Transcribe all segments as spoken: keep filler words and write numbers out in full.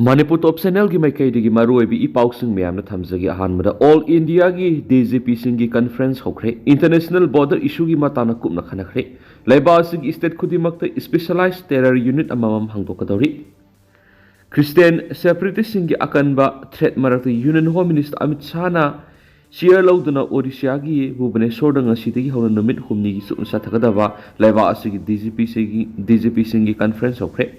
ꯃꯅꯤꯄꯨꯔ ꯇꯣꯞ ꯆꯦꯅꯦꯜꯒꯤ ꯃꯥꯏꯀꯩꯗꯒꯤ ꯃꯔꯨꯑꯣꯏꯕ ꯏ ꯄꯥꯎꯁꯤꯡ ꯃꯌꯥꯝꯅ ꯊꯝꯖꯒꯦ꯫ ꯑꯍꯥꯟꯕꯗ, ꯑꯣꯜ ꯏꯟꯗꯤꯌꯥꯒꯤ ꯗꯤ ꯖꯤ ꯄꯤꯁꯤꯡꯒꯤ ꯀꯟꯐ꯭ꯔꯦꯟꯁ ꯍꯧꯈ꯭ꯔꯦ꯫ ꯏꯟꯇꯔꯅꯦꯁꯅꯦꯜ ꯕꯣꯔꯗꯔ ꯏꯁꯨꯒꯤ ꯃꯇꯥꯡꯗ ꯀꯨꯞꯅ ꯈꯟꯅꯈ꯭ꯔꯦ꯫ ꯂꯩꯕꯥꯛ ꯑꯁꯤꯒꯤ ꯁ꯭ꯇꯦꯠ ꯈꯨꯗꯤꯡꯃꯛꯇ ꯁ꯭ꯄꯦꯁꯤꯌꯦꯂꯥꯏꯖ ꯇꯦꯔꯔ ꯌꯨꯅꯤꯠ ꯑꯃꯃꯝ ꯍꯥꯡꯗꯣꯛꯀꯗꯧꯔꯤ꯫ ꯈ꯭ꯔꯤꯁꯇꯤꯌꯥꯟ ꯁꯦꯄꯔꯦꯇꯤꯁꯁꯤꯡꯒꯤ ꯑꯀꯟꯕ ꯊ꯭ꯔꯦꯠ ꯃꯔꯛꯇ ꯌꯨꯅꯤꯌꯟ ꯍꯣꯝ ꯃꯤꯅꯤꯁꯇꯔ ꯑꯃꯤꯠ ꯁꯥꯍꯅ ꯆꯤꯌꯔ ꯂꯧꯗꯨꯅ ꯑꯣꯗꯤꯁꯥꯒꯤ ꯚꯨꯕꯅꯦꯁꯣꯔꯗ ꯉꯁꯤꯗꯒꯤ ꯍꯧꯅ ꯅꯨꯃꯤꯠ ꯍꯨꯝꯅꯤꯒꯤ ꯆꯨꯞꯅ ꯆꯠꯊꯒꯗꯕ ꯂꯩꯕꯥꯛ ꯑꯁꯤꯒꯤ D G ꯄꯤꯁꯤꯡꯒꯤ, D G ꯄꯤꯁꯤꯡꯒꯤ conference ꯍꯧꯈ꯭ꯔꯦ꯫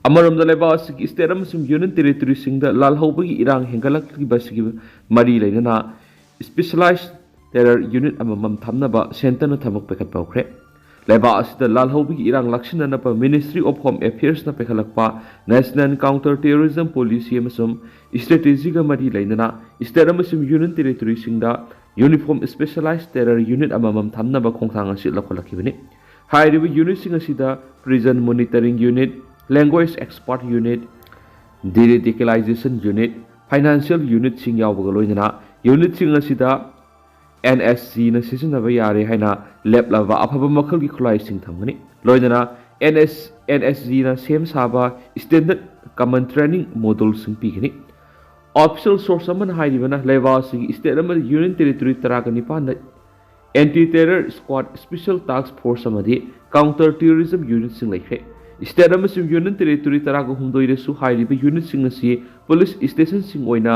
ꯑꯃꯔꯣꯝꯗ, ꯂꯩꯕꯥꯛ ꯑꯁꯤꯒꯤ ꯁ꯭ꯇꯦꯠ ꯑꯃꯁꯨꯡ ꯌꯨꯅꯤꯌꯟ ꯇꯦꯔꯤꯇꯣꯔꯤꯁꯤꯡꯗ ꯂꯥꯜꯍꯧꯕꯒꯤ ꯏꯔꯥꯡ ꯍꯦꯟꯒꯠꯂꯛꯂꯤꯕ ꯑꯁꯤꯒꯤ ꯃꯔꯤ ꯂꯩꯅꯅ ꯁ꯭ꯄꯦꯁꯤꯌꯦꯂꯥꯏꯖ ꯇꯦꯔꯔ ꯌꯨꯅꯤꯠ ꯑꯃꯃꯝ ꯊꯝꯅꯕ ꯁꯦꯟꯇꯔꯅ ꯊꯕꯛ ꯄꯥꯏꯈꯠꯄ ꯍꯧꯈ꯭ꯔꯦ꯫ ꯂꯩꯕꯥꯛ ꯑꯁꯤꯗ ꯂꯥꯜꯍꯧꯕꯒꯤ ꯏꯔꯥꯡ ꯂꯥꯛꯁꯤꯟꯅꯅꯕ ꯃꯤꯅꯤꯁꯇ꯭ꯔꯤ ꯑꯣꯐ ꯍꯣꯝ ꯑꯦꯐꯤꯌꯔꯁꯅ ꯄꯥꯏꯈꯠꯂꯛꯄ ꯅꯦꯁꯅꯦꯜ ꯀꯥꯎꯟꯇꯔ ꯇꯦꯔꯣꯔꯤꯖꯝ ꯄꯣꯂꯤꯁꯤ ꯑꯃꯁꯨꯡ ꯁ꯭ꯇ꯭ꯔꯦꯇꯦꯖꯤꯒ ꯃꯔꯤ ꯂꯩꯅꯅ ꯁ꯭ꯇꯦꯠ ꯑꯃꯁꯨꯡ ꯌꯨꯅꯤꯌꯟ ꯇꯦꯔꯤꯇꯣꯔꯤꯁꯤꯡꯗ ꯌꯨꯅꯤꯐꯣꯔꯝ ꯁ꯭ꯄꯦꯁꯤꯌꯦꯂꯥꯏꯖ ꯇꯦꯔꯔ ꯌꯨꯅꯤꯠ ꯑꯃꯃꯝ ꯊꯝꯅꯕ ꯈꯣꯡꯊꯥꯡ ꯑꯁꯤ ꯂꯧꯈꯠꯂꯛꯈꯤꯕꯅꯤ꯫ ꯍꯥꯏꯔꯤꯕ ꯌꯨꯅꯤꯠꯁꯤꯡ ꯑꯁꯤꯗ prison monitoring unit, language expert unit, deradicalisation unit, financial ꯌꯨꯅꯤꯠꯁꯤꯡ ꯌꯥꯎꯕꯒ ꯂꯣꯏꯅꯅ ꯌꯨꯅꯤꯠꯁꯤꯡ ꯑꯁꯤꯗ ꯑꯦꯟ ꯑꯦꯁ ꯖꯤꯅ ꯁꯤꯖꯤꯟꯅꯕ ꯌꯥꯔꯦ ꯍꯥꯏꯅ ꯂꯦꯞꯂꯕ ꯑꯐꯕ ꯃꯈꯜꯒꯤ ꯈꯨꯠꯂꯥꯏꯁꯤꯡ ꯊꯝꯒꯅꯤ꯫ ꯂꯣꯏꯅꯅ ꯑꯦꯟ ꯑꯦꯁ, ꯑꯦꯟ ꯑꯦꯁ ꯖꯤꯅ ꯁꯦꯝ ꯁꯥꯕ ꯁ꯭ꯇꯦꯟꯗꯔꯗ ꯀꯃꯟ ꯇ꯭ꯔꯦꯅꯤꯡ ꯃꯣꯗꯨꯜꯁꯤꯡ ꯄꯤꯒꯅꯤ꯫ ꯑꯣꯐꯤꯁꯤꯌꯦꯜ ꯁꯣꯔꯁ ꯑꯃꯅ ꯍꯥꯏꯔꯤꯕꯅ ꯂꯩꯕꯥꯛ ꯑꯁꯤꯒꯤ ꯁ꯭ꯇꯦꯠ ꯑꯃꯗꯤ ꯌꯨꯅꯤꯌꯟ ꯇꯦꯔꯤꯇꯣꯔꯤ ꯇꯔꯥꯒ ꯅꯤꯄꯥꯟꯗ ꯑꯦꯟꯇꯤ ꯇꯦꯔꯔ ꯁ꯭ꯀ꯭ꯋꯥꯗ, ꯁ꯭ꯄꯦꯁꯤꯌꯦꯜ ꯇꯥꯁꯛ ꯐꯣꯔꯁ ꯑꯃꯗꯤ ꯀꯥꯎꯟꯇꯔ ꯇꯦꯔꯣꯔꯤꯖꯝ ꯌꯨꯅꯤꯠꯁꯤꯡ ꯂꯩꯈ꯭ꯔꯦ꯫ ꯁ꯭ꯇꯦꯠ ꯑꯃꯁꯨꯡ ꯌꯨꯅꯤꯌꯟ ꯇꯦꯔꯤꯇꯣꯔꯤ ꯇꯔꯥꯒ ꯍꯨꯝꯗꯣꯏꯗꯁꯨ ꯍꯥꯏꯔꯤꯕ ꯌꯨꯅꯤꯠꯁꯤꯡ ꯑꯁꯤ ꯄꯨꯂꯤꯁ ꯁ꯭ꯇꯦꯁꯟꯁꯤꯡ ꯑꯣꯏꯅ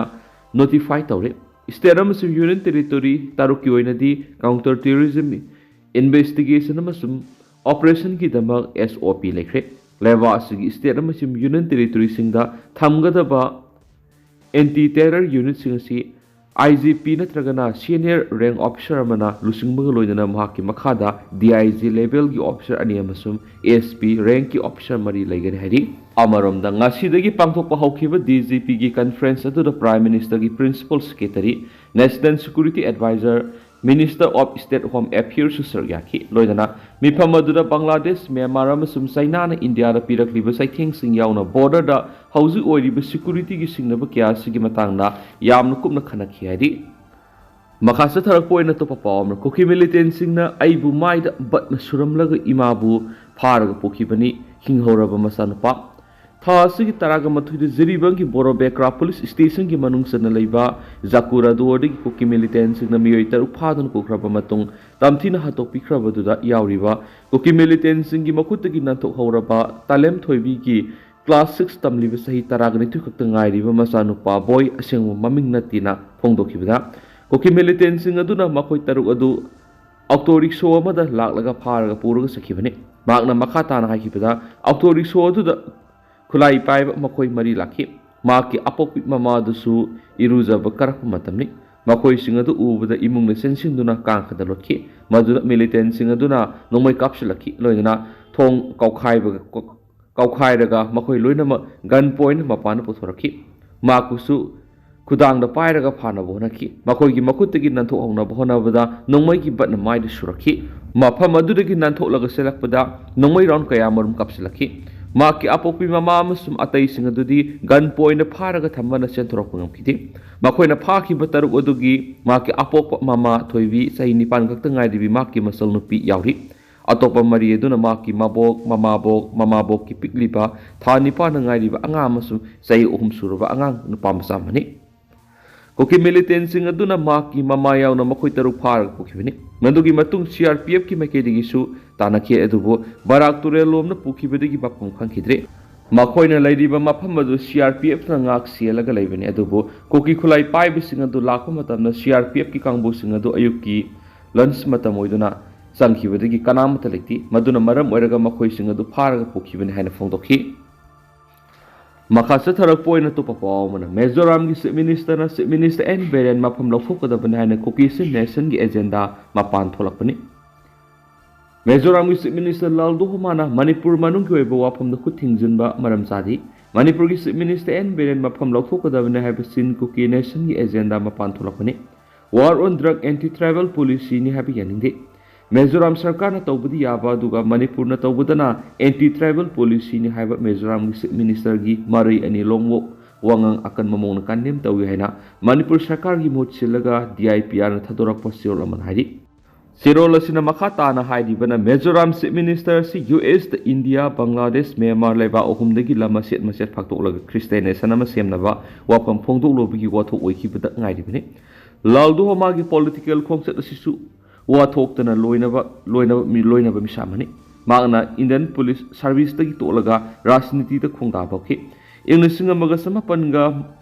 ꯅꯣꯇꯤꯐꯥꯏ ꯇꯧꯔꯦ꯫ ꯁ꯭ꯇꯦꯠ ꯑꯃꯁꯨꯡ ꯌꯨꯅꯤꯌꯟ ꯇꯦꯔꯤꯇꯣꯔꯤ ꯇꯔꯨꯛꯀꯤ ꯑꯣꯏꯅꯗꯤ ꯀꯥꯎꯟꯇꯔ ꯇꯦꯔꯣꯔꯤꯖꯝ ꯏꯟꯚꯦꯁꯇꯤꯒꯦꯁꯟ ꯑꯃꯁꯨꯡ ꯑꯣꯄꯔꯦꯁꯟꯒꯤꯗꯃꯛ ꯑꯦꯁ ꯑꯣ ꯄꯤ ꯂꯩꯈ꯭ꯔꯦ꯫ ꯂꯩꯕꯥꯛ ꯑꯁꯤꯒꯤ ꯁ꯭ꯇꯦꯠ ꯑꯃꯁꯨꯡ ꯌꯨꯅꯤꯌꯟ ꯇꯦꯔꯤꯇꯣꯔꯤꯁꯤꯡꯗ ꯊꯝꯒꯗꯕ ꯑꯦꯟꯇꯤ ꯇꯦꯔꯔ ꯌꯨꯅꯤꯠꯁꯤꯡ ꯑꯁꯤ ꯑꯥꯏ ꯖꯤ ꯄꯤ ꯅꯠꯇ꯭ꯔꯒꯅ ꯁꯤꯅꯤꯌꯔ ꯔꯦꯡꯛ ꯑꯣꯐꯤꯁꯥꯔ ꯑꯃꯅ ꯂꯨꯆꯤꯡꯕꯒ ꯂꯣꯏꯅꯅ ꯃꯍꯥꯛꯀꯤ ꯃꯈꯥꯗ ꯗꯤ ꯑꯥꯏ ꯖꯤ ꯂꯦꯚꯦꯜꯒꯤ ꯑꯣꯐꯤꯁꯥꯔ ꯑꯅꯤ ꯑꯃꯁꯨꯡ ꯑꯦꯁ ꯄꯤ ꯔꯦꯡꯛꯀꯤ ꯑꯣꯐꯤꯁꯥꯔ ꯃꯔꯤ ꯂꯩꯒꯅꯤ ꯍꯥꯏꯔꯤ꯫ ꯑꯃꯔꯣꯝꯗ, ꯉꯁꯤꯗꯒꯤ ꯄꯥꯡꯊꯣꯛꯄ ꯍꯧꯈꯤꯕ ꯗꯤ ꯖꯤ ꯄꯤꯒꯤ ꯀꯟꯐꯔꯦꯟꯁ ꯑꯗꯨꯗ ꯄ꯭ꯔꯥꯏꯝ ꯃꯤꯅꯤꯁꯇꯔꯒꯤ principal secretary, national security adviser, minister of state home ꯑꯦꯐꯤꯌꯔꯁꯁꯨ ꯁꯔꯨꯛ ꯌꯥꯈꯤ꯫ ꯂꯣꯏꯅꯅ ꯃꯤꯐꯝ ꯑꯗꯨꯗ ꯕꯪꯒ꯭ꯂꯥꯗꯦꯁ, ꯃ꯭ꯌꯥꯟꯃꯥꯔ ꯑꯃꯁꯨꯡ ꯆꯩꯅꯥꯅ ꯏꯟꯗꯤꯌꯥꯗ ꯄꯤꯔꯛꯂꯤꯕ ꯆꯩꯊꯦꯡꯁꯤꯡ ꯌꯥꯎꯅ ꯕꯣꯔꯗꯔꯗ ꯍꯧꯖꯤꯛ ꯑꯣꯏꯔꯤꯕ ꯁꯦꯀ꯭ꯌꯨꯔꯤꯇꯤꯒꯤ ꯁꯤꯡꯅꯕ ꯀꯌꯥ ꯑꯁꯤꯒꯤ ꯃꯇꯥꯡꯗ ꯌꯥꯝꯅ ꯀꯨꯞꯅ ꯈꯟꯅꯈꯤ ꯍꯥꯏꯔꯤ꯫ ꯃꯈꯥ ꯆꯠꯊꯔꯛꯄ ꯑꯣꯏꯅ ꯑꯇꯣꯞꯄ ꯄꯥꯎ ꯑꯃꯅ, ꯀꯨꯀꯤ ꯃꯤꯂꯤꯇꯦꯟꯁꯤꯡꯅ ꯑꯩꯕꯨ ꯃꯥꯏꯗ ꯕꯠꯅ ꯁꯨꯔꯝꯂꯒ ꯏꯃꯥꯕꯨ ꯐꯥꯔꯒ ꯄꯨꯈꯤꯕꯅꯤ꯫ ꯍꯤꯡꯍꯧꯔꯕ ꯃꯆꯥꯅꯨꯄꯥ꯫ ꯊꯥ ꯑꯁꯤꯒꯤ ꯇꯔꯥꯒ ꯃꯥꯊꯣꯏꯗ ꯖꯤꯔꯤꯕꯥꯝꯒꯤ ꯕꯣꯔꯣꯕꯦꯀ꯭ꯔꯥ ꯄꯨꯂꯤꯁ ꯁ꯭ꯇꯦꯁꯟꯒꯤ ꯃꯅꯨꯡ ꯆꯟꯅ ꯂꯩꯕ ꯖꯀꯨꯔ ꯑꯗꯨꯋꯥꯔꯗꯒꯤ ꯀꯨꯀꯤ ꯃꯤꯂꯤꯇꯦꯟꯁꯤꯡꯅ ꯃꯤꯑꯣꯏ ꯇꯔꯨꯛ ꯐꯥꯗꯨꯅ ꯄꯨꯈ꯭ꯔꯕ ꯃꯇꯨꯡ ꯇꯝꯊꯤꯅ ꯍꯥꯠꯇꯣꯛꯄꯤꯈ꯭ꯔꯕꯗꯨꯗ ꯌꯥꯎꯔꯤꯕ ꯀꯨꯀꯤ ꯃꯤꯂꯤꯇꯦꯟꯁꯤꯡꯒꯤ ꯃꯈꯨꯠꯇꯒꯤ ꯅꯥꯟꯊꯣꯛꯍꯧꯔꯕ ꯇꯥꯂꯦꯝ ꯊꯣꯏꯕꯤꯒꯤ ꯀ꯭ꯂꯥꯁ ꯁꯤꯛꯁ ꯇꯝꯂꯤꯕ ꯆꯍꯤ ꯇꯔꯥꯒ ꯅꯤꯊꯣꯏ ꯈꯛꯇ ꯉꯥꯏꯔꯤꯕ ꯃꯆꯥꯅꯨꯄꯥ ꯕꯣꯏ, ꯑꯁꯦꯡꯕ ꯃꯃꯤꯡ ꯅꯠꯇꯦꯅ ꯐꯣꯡꯗꯣꯛꯈꯤꯕꯗ, ꯀꯨꯀꯤ ꯃꯤꯂꯤꯇꯦꯟꯁꯤꯡ ꯑꯗꯨꯅ ꯃꯈꯣꯏ ꯇꯔꯨꯛ ꯑꯗꯨ ꯑꯣꯇꯣ ꯔꯤꯛꯁꯣ ꯑꯃꯗ ꯂꯥꯛꯂꯒ ꯐꯥꯔꯒ ꯄꯨꯔꯒ ꯆꯠꯈꯤꯕꯅꯤ꯫ ꯃꯍꯥꯛꯅ ꯃꯈꯥ ꯇꯥꯅ ꯍꯥꯏꯈꯤꯕꯗ, ꯑꯣꯇꯣ ꯔꯤꯛꯁꯣ ꯑꯗꯨꯗ ꯈꯨꯠꯂꯥꯏ ꯄꯥꯏꯕ ꯃꯈꯣꯏ ꯃꯔꯤ ꯂꯥꯛꯈꯤ꯫ ꯃꯍꯥꯛꯀꯤ ꯑꯄꯣꯛꯄꯤ ꯃꯃꯥ ꯑꯗꯨꯁꯨ ꯏꯔꯨꯖꯕ ꯀꯥꯔꯛꯄ ꯃꯇꯝꯅꯤ꯫ ꯃꯈꯣꯏꯁꯤꯡ ꯑꯗꯨ ꯎꯕꯗ ꯏꯃꯨꯡꯅ ꯆꯦꯟꯁꯤꯟꯗꯨꯅ ꯀꯥꯡꯈꯗ ꯂꯣꯠꯈꯤ꯫ ꯃꯗꯨꯗ ꯃꯤꯂꯤꯇꯦꯟꯁꯤꯡ ꯑꯗꯨꯅ ꯅꯣꯡꯃꯩ ꯀꯥꯞꯁꯤꯜꯂꯛꯈꯤ꯫ ꯂꯣꯏꯅꯅ ꯊꯣꯡ ꯀꯥꯎꯈꯥꯏꯕꯒ ꯀꯥꯎꯈꯥꯏꯔꯒ ꯃꯈꯣꯏ ꯂꯣꯏꯅꯃꯛ ꯒꯟ ꯄꯣꯏꯟ ꯃꯄꯥꯟꯗ ꯄꯨꯊꯣꯔꯛꯈꯤ꯫ ꯃꯍꯥꯛꯄꯨꯁꯨ ꯈꯨꯗꯥꯡꯗ ꯄꯥꯏꯔꯒ ꯐꯥꯅꯕ ꯍꯣꯠꯅꯈꯤ꯫ ꯃꯈꯣꯏꯒꯤ ꯃꯈꯨꯠꯇꯒꯤ ꯅꯥꯟꯊꯣꯛꯍꯧꯅꯕ ꯍꯣꯠꯅꯕꯗ ꯅꯣꯡꯃꯩꯒꯤ ꯕꯠꯅ ꯃꯥꯏꯗ ꯁꯨꯔꯛꯈꯤ꯫ ꯃꯐꯝ ꯑꯗꯨꯗꯒꯤ ꯅꯥꯟꯊꯣꯛꯂꯒ ꯆꯦꯜꯂꯛꯄꯗ ꯅꯣꯡꯃꯩ ꯔꯥꯎꯟ ꯀꯌꯥ ꯃꯔꯨꯝ ꯀꯥꯞꯁꯤꯜꯂꯛꯈꯤ꯫ ꯃꯍꯥꯛꯀꯤ ꯑꯄꯣꯛꯄꯤ ꯃꯃꯥ ꯑꯃꯁꯨꯡ ꯑꯇꯩꯁꯤꯡ ꯑꯗꯨꯗꯤ ꯒꯟ ꯄꯣꯏꯟꯗ ꯐꯥꯔꯒ ꯊꯝꯕꯅ ꯆꯦꯟꯊꯣꯔꯛꯄ ꯉꯝꯈꯤꯗꯦ꯫ ꯃꯈꯣꯏꯅ ꯐꯥꯈꯤꯕ ꯇꯔꯨꯛ ꯑꯗꯨꯒꯤ ꯃꯍꯥꯛꯀꯤ ꯑꯄꯣꯛꯄ ꯃꯃꯥ ꯊꯣꯏꯕꯤ, ꯆꯍꯤ ꯅꯤꯄꯥꯟ ꯈꯛꯇ ꯉꯥꯏꯔꯤꯕꯤ ꯃꯍꯥꯛꯀꯤ ꯃꯆꯜ ꯅꯨꯄꯤ ꯌꯥꯎꯔꯤ꯫ ꯑꯇꯣꯞꯄ ꯃꯔꯤ ꯑꯗꯨꯅ ꯃꯍꯥꯛꯀꯤ ꯃꯕꯣꯛ, ꯃꯃꯥꯕꯣꯛ, ꯃꯃꯥꯕꯣꯛꯀꯤ ꯄꯤꯛꯂꯤꯕ ꯊꯥ ꯅꯤꯄꯥꯟꯗ ꯉꯥꯏꯔꯤꯕ ꯑꯉꯥꯡ ꯑꯃꯁꯨꯡ ꯆꯍꯤ ꯑꯍꯨꯝ ꯁꯨꯔꯕ ꯑꯉꯥꯡ ꯅꯨꯄꯥ ꯃꯆꯥ ꯑꯃꯅꯤ꯫ ꯀꯨꯀꯤ ꯃꯤꯂꯤꯇꯦꯟꯁꯤꯡ ꯑꯗꯨꯅ ꯃꯍꯥꯛꯀꯤ ꯃꯃꯥ ꯌꯥꯎꯅ ꯃꯈꯣꯏ ꯇꯔꯨꯛ ꯐꯥꯔꯒ ꯄꯨꯈꯤꯕꯅꯤ꯫ ꯃꯗꯨꯒꯤ ꯃꯇꯨꯡ ꯁꯤ ꯑꯥꯔ ꯄꯤ ꯑꯦꯐꯀꯤ ꯃꯥꯏꯀꯩꯗꯒꯤꯁꯨ ꯇꯥꯟꯅꯈꯤ, ꯑꯗꯨꯕꯨ ꯕꯔꯥꯛ ꯇꯨꯔꯦꯜ ꯂꯣꯝꯅ ꯄꯨꯈꯤꯕꯗꯒꯤ ꯃꯐꯝ ꯈꯪꯈꯤꯗ꯭ꯔꯦ꯫ ꯃꯈꯣꯏꯅ ꯂꯩꯔꯤꯕ ꯃꯐꯝ ꯑꯗꯨ ꯁꯤ ꯑꯥꯔ ꯄꯤ ꯑꯦꯐꯅ ꯉꯥꯛ ꯁꯦꯜꯂꯒ ꯂꯩꯕꯅꯤ, ꯑꯗꯨꯕꯨ ꯀꯨꯀꯤ ꯈꯨꯠꯂꯥꯏ ꯄꯥꯏꯕꯁꯤꯡ ꯑꯗꯨ ꯂꯥꯛꯄ ꯃꯇꯝꯗ ꯁꯤ ꯑꯥꯔ ꯄꯤ ꯑꯦꯐꯀꯤ ꯀꯥꯡꯕꯨꯁꯤꯡ ꯑꯗꯨ ꯑꯌꯨꯛꯀꯤ ꯂꯟꯆ ꯃꯇꯝ ꯑꯣꯏꯗꯨꯅ ꯆꯪꯈꯤꯕꯗꯒꯤ ꯀꯅꯥꯃꯠꯇ ꯂꯩꯇꯦ꯫ ꯃꯗꯨꯅ ꯃꯔꯝ ꯑꯣꯏꯔꯒ ꯃꯈꯣꯏꯁꯤꯡ ꯑꯗꯨ ꯐꯥꯔꯒ ꯄꯨꯈꯤꯕꯅꯤ ꯍꯥꯏꯅ ꯐꯣꯡꯗꯣꯛꯈꯤ꯫ ꯃꯈꯥ ꯆꯠꯊꯔꯛꯄ ꯑꯣꯏꯅ ꯑꯇꯣꯞꯄ ꯄꯥꯎ ꯑꯃꯅ, ꯃꯤꯖꯣꯔꯥꯝꯒꯤ ꯆꯤꯐ ꯃꯤꯅꯤꯁꯇꯔꯅ ꯆꯤꯐ ꯃꯤꯅꯤꯁꯇꯔ ꯑꯦꯟ ꯕꯤꯔꯦꯟ ꯃꯐꯝ ꯂꯧꯊꯣꯛꯀꯗꯕꯅꯤ ꯍꯥꯏꯅ ꯀꯨꯀꯤꯁꯤꯡ ꯅꯦꯁꯟꯒꯤ ꯑꯦꯖꯦꯟꯗꯥ ꯃꯄꯥꯟ ꯊꯣꯛꯂꯛꯄꯅꯤ꯫ ꯃꯤꯖꯣꯔꯥꯝꯒꯤ ꯆꯤꯐ ꯃꯤꯅꯤꯁꯇꯔ ꯂꯥꯜꯗꯣꯍꯣꯃꯥꯅ ꯃꯅꯤꯄꯨꯔ ꯃꯅꯨꯡꯒꯤ ꯑꯣꯏꯕ ꯋꯥꯐꯝꯗ ꯈꯨꯠ ꯊꯤꯡꯖꯤꯟꯕ ꯃꯔꯝ ꯆꯥꯗꯦ꯫ ꯃꯅꯤꯄꯨꯔꯒꯤ ꯆꯤꯐ ꯃꯤꯅꯤꯁꯇꯔ ꯑꯦꯟ ꯕꯤꯔꯦꯟ ꯃꯐꯝ ꯂꯧꯊꯣꯛꯀꯗꯕꯅꯤ ꯍꯥꯏꯕ ꯆꯤꯟ ꯀꯨꯀꯤ ꯅꯦꯁꯟꯒꯤ ꯑꯦꯖꯦꯟꯗꯥ ꯃꯄꯥꯟ ꯊꯣꯛꯂꯛꯄꯅꯤ꯫ War on drug, anti tribal policyꯅꯤ ꯍꯥꯏꯕ ꯌꯥꯅꯤꯡꯗꯦ꯫ ꯃꯤꯖꯣꯔꯥꯝ ꯁꯔꯀꯥꯔꯅ ꯇꯧꯕꯗꯤ ꯌꯥꯕ, ꯑꯗꯨꯒ ꯃꯅꯤꯄꯨꯔꯅ ꯇꯧꯕꯗꯅ anti tribal policyꯅꯤ ꯍꯥꯏꯕ ꯃꯤꯖꯣꯔꯥꯝꯒꯤ ꯆꯤꯐ ꯃꯤꯅꯤꯁꯇꯔꯒꯤ ꯃꯔꯩ ꯑꯅꯤ ꯂꯣꯡꯕ ꯋꯥꯉꯥꯡ ꯑꯀꯟꯕ ꯃꯑꯣꯡꯗ ꯀꯟꯗꯦꯝ ꯇꯧꯏ ꯍꯥꯏꯅ ꯃꯅꯤꯄꯨꯔ ꯁꯔꯀꯥꯔꯒꯤ ꯃꯍꯨꯠ ꯁꯤꯜꯂꯒ ꯗꯤ ꯑꯥꯏ ꯄꯤ ꯑꯥꯔꯅ ꯊꯥꯗꯣꯔꯛꯄ ꯆꯦꯔꯣꯜ ꯑꯃꯅ ꯍꯥꯏꯔꯤ꯫ ꯆꯦꯔꯣꯜ ꯑꯁꯤꯅ ꯃꯈꯥ ꯇꯥꯅ ꯍꯥꯏꯔꯤꯕꯅ, ꯃꯤꯖꯣꯔꯥꯝ Chief Minister ꯑꯁꯤ ꯌꯨ ꯑꯦꯁꯇ ꯏꯟꯗꯤꯌꯥ, ꯕꯪꯒ꯭ꯂꯥꯗꯦꯁ, ꯃ꯭ꯌꯥꯟꯃꯥꯔ ꯂꯩꯕꯥꯛ ꯑꯍꯨꯝꯗꯒꯤ ꯂꯝ ꯃꯆꯦꯠ ꯃꯆꯦꯠ ꯐꯥꯛꯇꯣꯛꯂꯒ Christian nation ꯑꯃ ꯁꯦꯝꯅꯕ ꯋꯥꯐꯝ ꯐꯣꯡꯗꯣꯛꯂꯨꯕꯒꯤ ꯋꯥꯊꯣꯛ ꯑꯣꯏꯈꯤꯕꯗ ꯉꯥꯏꯔꯤꯕꯅꯤ꯫ ꯂꯥꯜꯗꯨꯍꯣꯃꯥꯒꯤ political ꯈꯣꯡꯆꯠ ꯑꯁꯤꯁꯨ ꯋꯥꯊꯣꯛꯇꯅ ꯂꯣꯏꯅꯕ, ꯂꯣꯏꯅꯕ, ꯃꯤ-, ꯂꯣꯏꯅꯕ ꯃꯤꯁꯛ ꯑꯃꯅꯤ꯫ ꯃꯍꯥꯛꯅ Indian Police Serviceꯇꯒꯤ ꯇꯣꯛꯂꯒ ꯔꯥꯖꯅꯤꯇꯤꯗ ꯈꯣꯡꯗꯥꯕ ꯍꯧꯈꯤ꯫ ꯏꯪ ꯂꯤꯁꯤꯡ ꯑꯃꯒ ꯆꯃꯥꯄꯟꯒ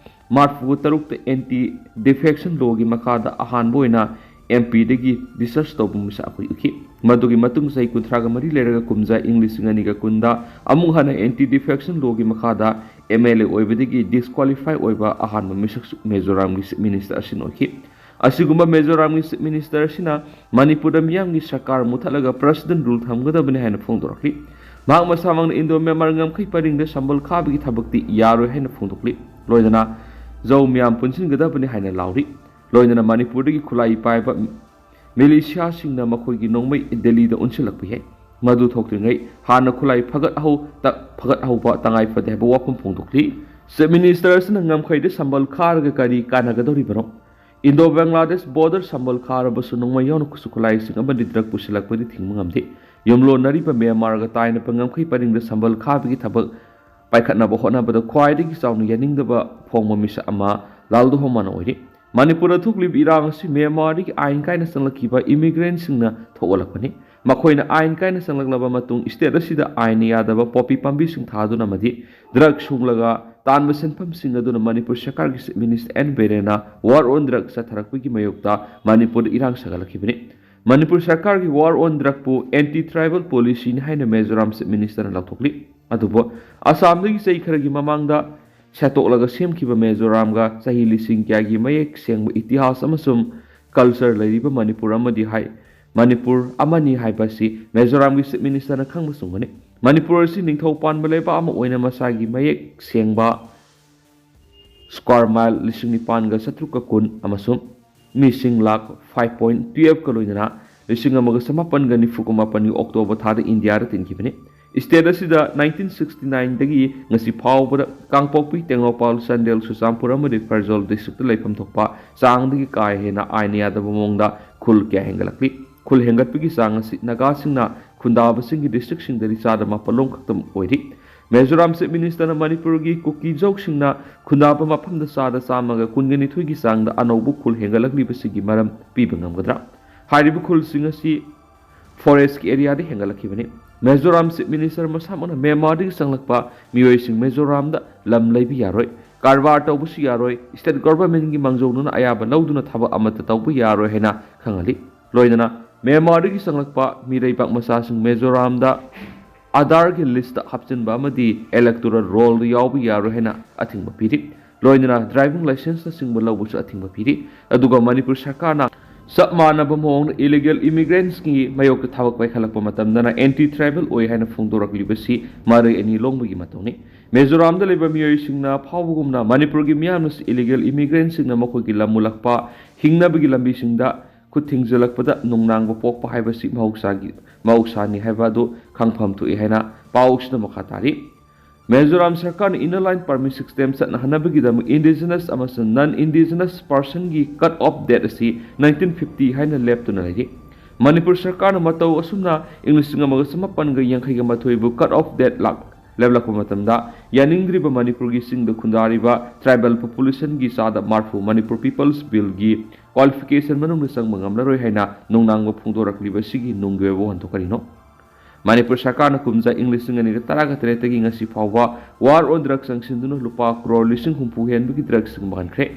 ꯃꯔꯤꯐꯨ ꯇꯔꯨꯛꯇ Anti Defection Lawꯒꯤ ꯃꯈꯥꯗ ꯑꯍꯥꯟꯕ ꯑꯣꯏꯅ M Pꯗꯒꯤ discharge ꯇꯧꯕ ꯃꯤꯁꯛ ꯑꯩꯈꯣꯏ ꯎꯈꯤ꯫ ꯃꯗꯨꯒꯤ ꯃꯇꯨꯡ ꯆꯍꯤ ꯀꯨꯟꯊ꯭ꯔꯥꯒ ꯃꯔꯤ ꯂꯩꯔꯒ ꯀꯨꯝꯖꯥ ꯏꯪ ꯂꯤꯁꯤꯡ ꯑꯅꯤꯒ ꯀꯨꯟꯗ ꯑꯃꯨꯛ ꯍꯟꯅ Anti Defection Lawꯒꯤ ꯃꯈꯥꯗ M L A ꯑꯣꯏꯕꯗꯒꯤ disqualify ꯑꯣꯏꯕ ꯑꯍꯥꯟꯕ ꯃꯤꯁꯛꯁꯨ ꯃꯤꯖꯣꯔꯥꯝꯒꯤ Chief Minister ꯑꯁꯤꯅ ꯑꯣꯏꯈꯤ꯫ ꯑꯁꯤꯒꯨꯝꯕ ꯃꯤꯖꯣꯔꯥꯝꯒꯤ Chief Minister ꯑꯁꯤꯅ ꯃꯅꯤꯄꯨꯔꯗ ꯃꯤꯌꯥꯝꯒꯤ ꯁꯔꯀꯥꯔ ꯃꯨꯊꯠꯂꯒ President Rule ꯊꯝꯒꯗꯕꯅꯤ ꯍꯥꯏꯅ ꯐꯣꯡꯗꯣꯔꯛꯂꯤ꯫ ꯃꯍꯥꯛ ꯃꯁꯥꯃꯛꯅ Indo Myanmar ꯉꯝꯈꯩ ꯄꯔꯤꯡꯗ ꯁꯝꯕꯜ ꯈꯥꯕꯒꯤ ꯊꯕꯛꯇꯤ ꯌꯥꯔꯣꯏ ꯍꯥꯏꯅ ꯐꯣꯡꯗꯣꯛꯂꯤ꯫ ꯂꯣꯏꯅꯅ ꯖꯧ ꯃꯤꯌꯥꯝ ꯄꯨꯟꯁꯤꯟꯒꯗꯕꯅꯤ ꯍꯥꯏꯅ ꯂꯥꯎꯔꯤ꯫ ꯂꯣꯏꯅꯅ ꯃꯅꯤꯄꯨꯔꯗꯒꯤ ꯈꯨꯠꯂꯥꯏ ꯄꯥꯏꯕ ꯃꯤꯂꯤꯁꯤꯌꯥꯁꯤꯡꯅ ꯃꯈꯣꯏꯒꯤ ꯅꯣꯡꯃꯩ ꯗꯦꯜꯂꯤꯗ ꯑꯣꯟꯁꯤꯜꯂꯛꯄ ꯌꯥꯏ꯫ ꯃꯗꯨ ꯊꯣꯛꯇ꯭ꯔꯤꯉꯩ ꯍꯥꯟꯅ ꯈꯨꯠꯂꯥꯏ ꯐꯒꯠꯍꯧ-, ꯇ-, ꯐꯒꯠꯍꯧꯕ ꯇꯉꯥꯏ ꯐꯗꯦ ꯍꯥꯏꯕ ꯋꯥꯐꯝ ꯐꯣꯡꯗꯣꯛꯂꯤ꯫ Chief Minister ꯑꯁꯤꯅ ꯉꯝꯈꯩꯗ ꯁꯝꯕꯜ ꯈꯥꯔꯒ ꯀꯔꯤ ꯀꯥꯟꯅꯒꯗꯧꯔꯤꯕꯅꯣ? Indo Bangladesh border ꯁꯝꯕꯜ ꯈꯥꯔꯕꯁꯨ ꯅꯣꯡꯃꯩ ꯌꯥꯎꯅ ꯈꯨꯠꯁꯨ ꯈꯨꯠꯂꯥꯏꯁꯤꯡ ꯑꯃꯗꯤ drug ꯄꯨꯁꯤꯜꯂꯛꯄꯗꯤ ꯊꯤꯡꯕ ꯉꯝꯗꯦ꯫ ꯌꯨꯝꯂꯣꯟꯅꯔꯤꯕ ꯃ꯭ꯌꯥꯟꯃꯥꯔꯒ ꯇꯥꯏꯅꯕ ꯉꯝꯈꯩ ꯄꯔꯤꯡꯗ ꯁꯝꯕꯜ ꯈꯥꯕꯒꯤ ꯊꯕꯛ ꯄꯥꯏꯈꯠꯅꯕ ꯍꯣꯠꯅꯕꯗ ꯈ꯭ꯋꯥꯏꯗꯒꯤ ꯆꯥꯎꯅ ꯌꯥꯅꯤꯡꯗꯕ ꯐꯣꯡꯕ ꯃꯤꯁꯛ ꯑꯃ ꯂꯥꯜꯗꯨꯍꯣꯃꯥꯅ ꯑꯣꯏꯔꯤ꯫ ꯃꯅꯤꯄꯨꯔꯗ ꯊꯣꯛꯂꯤꯕ ꯏꯔꯥꯡ ꯑꯁꯤ ꯃ꯭ꯌꯥꯟꯃꯥꯔꯗꯒꯤ ꯑꯥꯏꯟ ꯀꯥꯏꯅ ꯆꯪꯂꯛꯈꯤꯕ immigrantꯁꯤꯡꯅ ꯊꯣꯛꯍꯜꯂꯛꯄꯅꯤ꯫ ꯃꯈꯣꯏꯅ ꯑꯥꯏꯟ ꯀꯥꯏꯅ ꯆꯪꯂꯛꯂꯕ ꯃꯇꯨꯡ state ꯑꯁꯤꯗ ꯑꯥꯏꯟꯅ ꯌꯥꯗꯕ poppy ꯄꯥꯝꯕꯤꯁꯤꯡ ꯊꯥꯗꯨꯅ ꯑꯃꯗꯤ drug ꯁꯨꯡꯂꯒ ꯇꯥꯟꯕ ꯁꯦꯟꯐꯝꯁꯤꯡ ꯑꯗꯨꯅ ꯃꯅꯤꯄꯨꯔ ꯁꯔꯀꯥꯔꯒꯤ Chief Minister N ꯕꯤꯔꯦꯟꯅ war on drug ꯆꯠꯊꯔꯛꯄꯒꯤ ꯃꯥꯌꯣꯛꯇ ꯃꯅꯤꯄꯨꯔꯗ ꯏꯔꯥꯡ ꯁꯥꯒꯠꯂꯛꯈꯤꯕꯅꯤ꯫ ꯃꯅꯤꯄꯨꯔ ꯁꯔꯀꯥꯔꯒꯤ war on drugꯄꯨ anti tribal policyꯅꯤ ꯍꯥꯏꯅ ꯃꯤꯖꯣꯔꯥꯝ Chief Ministerꯅ ꯂꯥꯎꯊꯣꯛꯂꯤ꯫ ꯑꯗꯨꯕꯨ ꯑꯁꯥꯝꯗꯒꯤ ꯆꯍꯤ ꯈꯔꯒꯤ ꯃꯃꯥꯡꯗ ꯁꯦꯠꯇꯣꯛꯂꯒ ꯁꯦꯝꯈꯤꯕ ꯃꯤꯖꯣꯔꯥꯝꯒ ꯆꯍꯤ ꯂꯤꯁꯤꯡ ꯀꯌꯥꯒꯤ ꯃꯌꯦꯛ ꯁꯦꯡꯕ ꯏꯇꯤꯍꯥꯁ ꯑꯃꯁꯨꯡ culture ꯂꯩꯔꯤꯕ ꯃꯅꯤꯄꯨꯔ ꯑꯃꯗꯤ ꯍꯥꯏ-, ꯃꯅꯤꯄꯨꯔ ꯑꯃꯅꯤ ꯍꯥꯏꯕ ꯑꯁꯤ ꯃꯤꯖꯣꯔꯥꯝꯒꯤ Chief Ministerꯅ ꯈꯪꯕ ꯆꯨꯝꯒꯅꯤ꯫ ꯃꯅꯤꯄꯨꯔ ꯑꯁꯤ ꯅꯤꯡꯊꯧ ꯄꯥꯟꯕ ꯂꯩꯕꯥꯛ ꯑꯃ ꯑꯣꯏꯅ ꯃꯁꯥꯒꯤ ꯃꯌꯦꯛ ꯁꯦꯡꯕ square mile ꯂꯤꯁꯤꯡ ꯅꯤꯄꯥꯟꯒ ꯆꯥꯇ꯭ꯔꯨꯛꯀ ꯀꯨꯟ ꯑꯃꯁꯨꯡ ꯃꯤꯁꯤꯡ ꯂꯥꯈ five point twelveꯀ ꯂꯣꯏꯅꯅ ꯂꯤꯁꯤꯡ ꯑꯃꯒ ꯆꯃꯥꯄꯟꯒ ꯅꯤꯐꯨꯒ ꯃꯥꯄꯟꯒꯤ October ꯊꯥꯗ ꯏꯟꯗꯤꯌꯥꯗ ꯇꯤꯟꯈꯤꯕꯅꯤ꯫ State ꯑꯁꯤꯗ nineteen sixty nineꯗꯒꯤ ꯉꯁꯤ ꯐꯥꯎꯕꯗ ꯀꯥꯡꯄꯣꯛꯄꯤ, ꯇꯦꯡꯅꯧꯄꯜ, ꯆꯥꯟꯗꯦꯜ, ꯆꯨꯔꯆꯥꯟꯄꯨꯔ ꯑꯃꯗꯤ ꯐꯦꯔꯖꯥꯎꯜ districtꯇ ꯂꯩꯐꯝ ꯊꯣꯛꯄ ꯆꯥꯡꯗꯒꯤ ꯀꯥ ꯍꯦꯟꯅ ꯑꯥꯏꯟꯅ ꯌꯥꯗꯕ ꯃꯑꯣꯡꯗ ꯈꯨꯜ ꯀꯌꯥ ꯍꯦꯟꯒꯠꯂꯛꯂꯤ꯫ ꯈꯨꯜ ꯍꯦꯟꯒꯠꯄꯒꯤ ꯆꯥꯡ ꯑꯁꯤ ꯅꯥꯒꯥꯁꯤꯡꯅ ꯈꯨꯟꯗꯥꯕꯁꯤꯡꯒꯤ ꯗꯤꯁꯇ꯭ꯔꯤꯛꯁꯤꯡꯗꯗꯤ ꯆꯥꯗ ꯃꯥꯄꯜꯂꯣꯝ ꯈꯛꯇꯃꯛ ꯑꯣꯏꯔꯤ꯫ ꯃꯤꯖꯣꯔꯥꯝ ꯆꯤꯐ ꯃꯤꯅꯤꯁꯇꯔꯅ ꯃꯅꯤꯄꯨꯔꯒꯤ ꯀꯨꯀꯤꯖꯧꯁꯤꯡꯅ ꯈꯨꯟꯗꯥꯕ ꯃꯐꯝꯗ ꯆꯥꯗ ꯆꯥꯝꯃꯒ ꯀꯨꯟꯒ ꯅꯤꯊꯣꯏꯒꯤ ꯆꯥꯡꯗ ꯑꯅꯧꯕ ꯈꯨꯜ ꯍꯦꯟꯒꯠꯂꯛꯂꯤꯕꯁꯤꯒꯤ ꯃꯔꯝ ꯄꯤꯕ ꯉꯝꯒꯗ꯭ꯔꯥ? ꯍꯥꯏꯔꯤꯕ ꯈꯨꯜꯁꯤꯡ ꯑꯁꯤ ꯐꯣꯔꯦꯁ꯭ꯠꯀꯤ ꯑꯦꯔꯤꯌꯥꯗ ꯍꯦꯟꯒꯠꯂꯛꯈꯤꯕꯅꯤ꯫ ꯃꯤꯖꯣꯔꯥꯝ ꯆꯤꯐ ꯃꯤꯅꯤꯁꯇꯔ ꯃꯁꯥꯃꯛꯅ ꯃ꯭ꯌꯥꯟꯃꯥꯔꯗꯒꯤ ꯆꯪꯂꯛꯄ ꯃꯤꯑꯣꯏꯁꯤꯡ ꯃꯤꯖꯣꯔꯥꯝꯗ ꯂꯝ ꯂꯩꯕ ꯌꯥꯔꯣꯏ, ꯀꯔꯕꯥꯔ ꯇꯧꯕꯁꯨ ꯌꯥꯔꯣꯏ, ꯁ꯭ꯇꯦꯠ ꯒꯣꯚꯔꯟꯃꯦꯟꯠꯀꯤ ꯃꯥꯡꯖꯧꯅꯅ ꯑꯌꯥꯕ ꯂꯧꯗꯨꯅ ꯊꯕꯛ ꯑꯃꯠꯇ ꯇꯧꯕ ꯌꯥꯔꯣꯏ ꯍꯥꯏꯅ ꯈꯪꯍꯜꯂꯤ꯫ ꯂꯣꯏꯅꯅ ꯃ꯭ꯌꯥꯟꯃꯥꯔꯗꯒꯤ ꯆꯪꯂꯛꯄ ꯃꯤꯔꯩꯕꯥꯛ ꯃꯆꯥꯁꯤꯡ ꯃꯤꯖꯣꯔꯥꯝꯗ ꯑꯥꯙꯥꯔꯒꯤ ꯂꯤꯁꯇ ꯍꯥꯞꯆꯤꯟꯕ ꯑꯃꯗꯤ ꯏꯂꯦꯛꯇꯣꯔꯦꯜ ꯔꯣꯜꯗ ꯌꯥꯎꯕ ꯌꯥꯔꯣꯏ ꯍꯥꯏꯅ ꯑꯊꯤꯡꯕ ꯄꯤꯔꯤ꯫ ꯂꯣꯏꯅꯅ ꯗ꯭ꯔꯥꯏꯚꯤꯡ ꯂꯥꯏꯁꯦꯟꯁꯅꯆꯤꯡꯕ ꯂꯧꯕꯁꯨ ꯑꯊꯤꯡꯕ ꯄꯤꯔꯤ꯫ ꯑꯗꯨꯒ ꯃꯅꯤꯄꯨꯔ ꯁꯔꯀꯥꯔꯅ ꯆꯞ ꯃꯥꯟꯅꯕ ꯃꯑꯣꯡꯗ ꯏꯂꯤꯒꯦꯜ ꯏꯃꯤꯒ꯭ꯔꯦꯟꯠꯁꯀꯤ ꯃꯥꯌꯣꯛꯇ ꯊꯕꯛ ꯄꯥꯏꯈꯠꯂꯛꯄ ꯃꯇꯝꯗꯅ ꯑꯦꯟꯇꯤ ꯇ꯭ꯔꯥꯏꯕꯦꯜ ꯑꯣꯏ ꯍꯥꯏꯅ ꯐꯣꯡꯗꯣꯔꯛꯂꯤꯕꯁꯤ ꯃꯔꯩ ꯑꯅꯤ ꯂꯣꯡꯕꯒꯤ ꯃꯇꯧꯅꯤ꯫ ꯃꯤꯖꯣꯔꯥꯝꯗ ꯂꯩꯕ ꯃꯤꯑꯣꯏꯁꯤꯡꯅ ꯐꯥꯎꯕꯒꯨꯝꯅ ꯃꯅꯤꯄꯨꯔꯒꯤ ꯃꯤꯌꯥꯝꯅꯁꯨ ꯏꯂꯤꯒꯦꯜ ꯏꯃꯤꯒ꯭ꯔꯦꯟꯠꯁꯤꯡꯅ ꯃꯈꯣꯏꯒꯤ ꯂꯝ ꯃꯨꯜꯂꯛꯄ, ꯍꯤꯡꯅꯕꯒꯤ ꯂꯝꯕꯤꯁꯤꯡꯗ ꯈꯨꯠ ꯊꯤꯡꯖꯤꯜꯂꯛꯄꯗ ꯅꯨꯡꯅꯥꯡꯕ ꯄꯣꯛꯄ ꯍꯥꯏꯕꯁꯤ ꯃꯍꯧꯁꯥꯒꯤ, ꯃꯍꯧꯁꯥꯅꯤ ꯍꯥꯏꯕ ꯑꯗꯨ ꯈꯪꯐꯝ ꯊꯣꯛꯏ ꯍꯥꯏꯅ ꯄꯥꯎꯁꯤꯗ ꯃꯈꯥ ꯇꯥꯔꯤ꯫ ꯃꯤꯖꯣꯔꯥꯝ ꯁꯔꯀꯥꯔꯅ ꯏꯟꯅꯔ ꯂꯥꯏꯟ ꯄꯔꯃꯤꯠ ꯁꯤꯁꯇꯦꯝ ꯆꯠꯅꯍꯟꯅꯕꯒꯤꯗꯃꯛ ꯏꯟꯗꯤꯖꯤꯅꯁ ꯑꯃꯁꯨꯡ ꯅꯟ ꯏꯟꯗꯤꯖꯤꯅꯁ ꯄꯥꯔꯁꯟꯒꯤ ꯀꯠ ꯑꯣꯐ ꯗꯦꯠ ꯑꯁꯤ ꯅꯥꯏꯟꯇꯤꯟ ꯐꯤꯐꯇꯤ ꯍꯥꯏꯅ ꯂꯦꯞꯇꯨꯅ ꯂꯩꯔꯤ꯫ ꯃꯅꯤꯄꯨꯔ ꯁꯔꯀꯥꯔꯅ ꯃꯇꯧ ꯑꯁꯨꯝꯅ ꯏꯪ ꯂꯤꯁꯤꯡ ꯑꯃꯒ ꯆꯃꯥꯄꯟꯒ ꯌꯥꯡꯈꯩꯒ ꯃꯥꯊꯣꯏꯕꯨ ꯀꯠ ꯑꯣꯐ ꯗꯦꯠ ꯂꯥꯛ-, ꯂꯦꯞꯂꯛꯄ ꯃꯇꯝꯗ ꯌꯥꯅꯤꯡꯗ꯭ꯔꯤꯕ ꯃꯅꯤꯄꯨꯔꯒꯤ ꯆꯤꯡꯗ ꯈꯨꯟꯗꯥꯔꯤꯕ ꯇ꯭ꯔꯥꯏꯕꯦꯜ ꯄꯣꯄꯨꯂꯦꯁꯟꯒꯤ ꯆꯥꯗ ꯃꯔꯐꯨ ꯃꯅꯤꯄꯨꯔ ꯄꯤꯄꯜꯁ ꯕꯤꯜꯒꯤ ꯀ꯭ꯋꯥꯂꯤꯐꯤꯀꯦꯁꯟ ꯃꯅꯨꯡꯗ ꯆꯪꯕ ꯉꯝꯂꯔꯣꯏ ꯍꯥꯏꯅ ꯅꯨꯡꯅꯥꯡꯕ ꯐꯣꯡꯗꯣꯔꯛꯂꯤꯕ ꯑꯁꯤꯒꯤ ꯅꯨꯡꯒꯤ ꯑꯣꯏꯕ ꯋꯥꯍꯟꯊꯣꯛ ꯀꯔꯤꯅꯣ? ꯃꯅꯤꯄꯨꯔ ꯁꯔꯀꯥꯔꯅ ꯀꯨꯝꯖꯥ ꯏꯪ ꯂꯤꯁꯤꯡ ꯑꯅꯤꯒ ꯇꯔꯥꯒ ꯇꯔꯦꯠꯇꯒꯤ ꯉꯁꯤ ꯐꯥꯎꯕ ꯋꯥꯔ ꯑꯣꯟ ꯗ꯭ꯔꯒ ꯆꯪꯁꯤꯟꯗꯨꯅ ꯂꯨꯄꯥ ꯀ꯭ꯔꯣꯔ ꯂꯤꯁꯤꯡ ꯍꯨꯝꯐꯨ ꯍꯦꯟꯕꯒꯤ ꯗ꯭ꯔꯒꯁꯤꯡ ꯃꯥꯡꯍꯟꯈ꯭ꯔꯦ꯫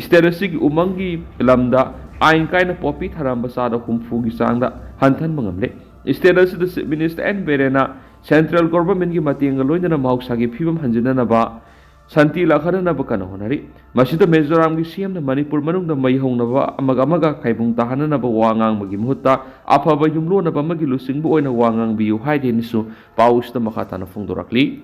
ꯁ꯭ꯇꯦꯠ ꯑꯁꯤꯒꯤ ꯎꯃꯪꯒꯤ ꯂꯝꯗ ꯑꯥꯏꯟ ꯀꯥꯏꯅ ꯄꯣꯄꯤ ꯊꯥꯔꯝꯕ ꯆꯥꯗ ꯍꯨꯝꯐꯨꯒꯤ ꯆꯥꯡꯗ ꯍꯟꯊꯍꯟꯕ ꯉꯝꯂꯦ꯫ ꯁ꯭ꯇꯦꯠ ꯑꯁꯤꯗ ꯆꯤꯐ ꯃꯤꯅꯤꯁꯇꯔ ꯑꯦꯟ ꯕꯤꯔꯦꯟꯅ ꯁꯦꯟꯇ꯭ꯔꯦꯜ ꯒꯣꯚꯔꯟꯃꯦꯟꯠꯀꯤ ꯃꯇꯦꯡꯒ ꯂꯣꯏꯅꯅ ꯃꯍꯧꯁꯥꯒꯤ ꯐꯤꯕꯝ ꯍꯟꯖꯤꯟꯅꯅꯕ, ꯁꯥꯟꯇꯤ ꯂꯥꯛꯍꯟꯅꯅꯕ ꯀꯟꯅ ꯍꯣꯠꯅꯔꯤ꯫ ꯃꯁꯤꯗ ꯃꯤꯖꯣꯔꯥꯝꯒꯤ ꯁꯤꯑꯦꯝꯅ ꯃꯅꯤꯄꯨꯔ ꯃꯅꯨꯡꯗ ꯃꯩ ꯍꯧꯅꯕ, ꯑꯃꯒ ꯑꯃꯒ ꯈꯥꯏꯕꯨꯡ ꯇꯥꯍꯟꯅꯅꯕ ꯋꯥ ꯉꯥꯡꯕꯒꯤ ꯃꯍꯨꯠꯇ ꯑꯐꯕ ꯌꯨꯝꯂꯣꯟꯅꯕ ꯑꯃꯒꯤ ꯂꯨꯆꯤꯡꯕ ꯑꯣꯏꯅ ꯋꯥ ꯉꯥꯡꯕꯤꯌꯨ ꯍꯥꯏꯔꯤ ꯍꯥꯏꯅꯁꯨ ꯄꯥꯎꯁꯤꯗ ꯃꯈꯥ ꯇꯥꯅ ꯐꯣꯡꯗꯣꯔꯛꯂꯤ꯫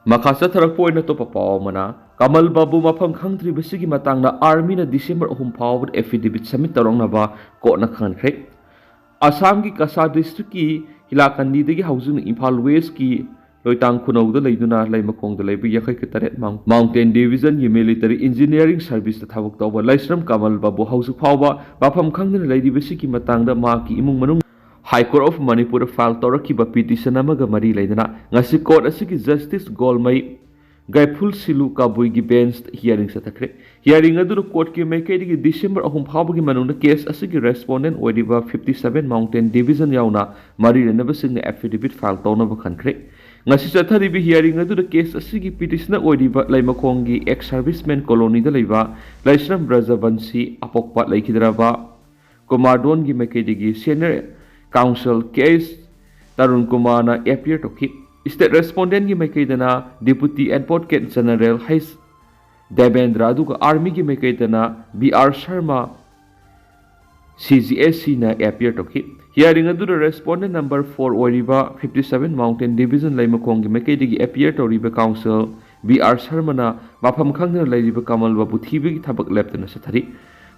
ꯃꯈꯥ ꯆꯠꯊꯔꯛꯄ ꯑꯣꯏꯅ ꯑꯇꯣꯞꯄ ꯄꯥꯎ ꯑꯃꯅ, ꯀꯃꯜ ꯕꯥꯕꯨ ꯃꯐꯝ ꯈꯪꯗ꯭ꯔꯤꯕꯁꯤꯒꯤ ꯃꯇꯥꯡꯗ ꯑꯥꯔꯃꯤꯅ ꯗꯤꯁꯦꯝꯕꯔ ꯑꯍꯨꯝ ꯐꯥꯎꯕꯗ ꯑꯦꯐꯤꯗꯦꯕꯤꯠ ꯁꯕꯃꯤꯠ ꯇꯧꯔꯛꯅꯕ ꯀꯣꯔꯠꯅ ꯈꯪꯍꯟꯈ꯭ꯔꯦ꯫ ꯑꯁꯥꯝꯒꯤ ꯀꯁꯥꯔ ꯗꯤꯁꯇ꯭ꯔꯤꯛꯀꯤ ꯍꯤꯂꯥꯀꯟꯗꯤꯗꯒꯤ ꯍꯧꯖꯤꯛꯅ ꯏꯝꯐꯥꯜ ꯋꯦꯁꯀꯤ ꯂꯣꯏꯇꯥꯡ ꯈꯨꯅꯧꯗ ꯂꯩꯗꯨꯅ ꯂꯩꯃꯈꯣꯡꯗ ꯂꯩꯕ ꯌꯥꯡꯈꯩꯒ ꯇꯔꯦꯠ Mount-, Mountain Division-ꯒꯤ Military Engineering Service-ꯇ ꯊꯕꯛ ꯇꯧꯕ ꯂꯩꯁ꯭ꯔꯝ ꯀꯃꯜ ꯕꯥꯕꯨ ꯍꯧꯖꯤꯛ ꯐꯥꯎꯕ ꯃꯐꯝ ꯈꯪꯗꯅ ꯂꯩꯔꯤꯕꯁꯤꯒꯤ ꯃꯇꯥꯡꯗ ꯃꯍꯥꯛꯀꯤ ꯏꯃꯨꯡ ꯃꯅꯨꯡ High Court of Manipur-ꯗ file ꯇꯧꯔꯛꯈꯤꯕ petition ꯑꯃꯒ ꯃꯔꯤ ꯂꯩꯅꯅ ꯉꯁꯤ court ꯑꯁꯤꯒꯤ Justice ꯒꯣꯜꯃꯩ ꯒꯥꯏꯐꯨꯜ ꯁꯤꯂꯨ ꯀꯥꯕꯨꯏꯒꯤ bench hearing ꯆꯠꯊꯈ꯭ꯔꯦ꯫ Hearing ꯑꯗꯨꯗ court-ꯀꯤ ꯃꯥꯏꯀꯩꯗꯒꯤ December ꯑꯍꯨꯝ ꯐꯥꯎꯕꯒꯤ ꯃꯅꯨꯡꯗ case ꯑꯁꯤꯒꯤ respondent ꯑꯣꯏꯔꯤꯕ fifty seven Mountain Division ꯌꯥꯎꯅ ꯃꯔꯤ ꯂꯩꯅꯕꯁꯤꯡꯅ affidavit file ꯇꯧꯅꯕ ꯈꯟꯈ꯭ꯔꯦ꯫ ꯉꯁꯤ ꯆꯠꯊꯔꯤꯕ hearing ꯑꯗꯨꯗ case ꯑꯁꯤꯒꯤ petitioner ꯑꯣꯏꯔꯤꯕ ꯂꯩꯃꯈꯣꯡꯒꯤ ex serviceman colony-ꯗ ꯂꯩꯕ ꯂꯩꯁ꯭ꯔꯝ ꯕ꯭ꯔꯖꯕꯟꯁꯤ ꯑꯄꯣꯛꯄ ꯂꯩꯈꯤꯗ꯭ꯔꯕ ꯀꯨꯃꯥꯔꯗꯣꯟꯒꯤ ꯃꯥꯏꯀꯩꯗꯒꯤ senior counsel K S Tarun ꯀꯨꯃꯥꯔꯅ appear ꯇꯧꯈꯤ꯫ State respondent-ꯒꯤ ꯃꯥꯏꯀꯩꯗꯅ Deputy Advocate General H Debendra, ꯑꯗꯨꯒ Army-ꯒꯤ ꯃꯥꯏꯀꯩꯗꯅ B R Sharma, C G S C-ꯅ appear ꯇꯧꯈꯤ꯫ Hearing ꯑꯗꯨꯗ respondent number four ꯑꯣꯏꯔꯤꯕ fifty seven Mountain Division ꯂꯩꯃꯈꯣꯡꯒꯤ ꯃꯥꯏꯀꯩꯗꯒꯤ appear ꯇꯧꯔꯤꯕ counsel B R ꯁꯔꯃꯅ ꯃꯐꯝ ꯈꯪꯗꯅ ꯂꯩꯔꯤꯕ ꯀꯃꯜ ꯕꯥꯕꯨ ꯊꯤꯕꯒꯤ ꯊꯕꯛ ꯂꯦꯞꯇꯅ ꯆꯠꯊꯔꯤ꯫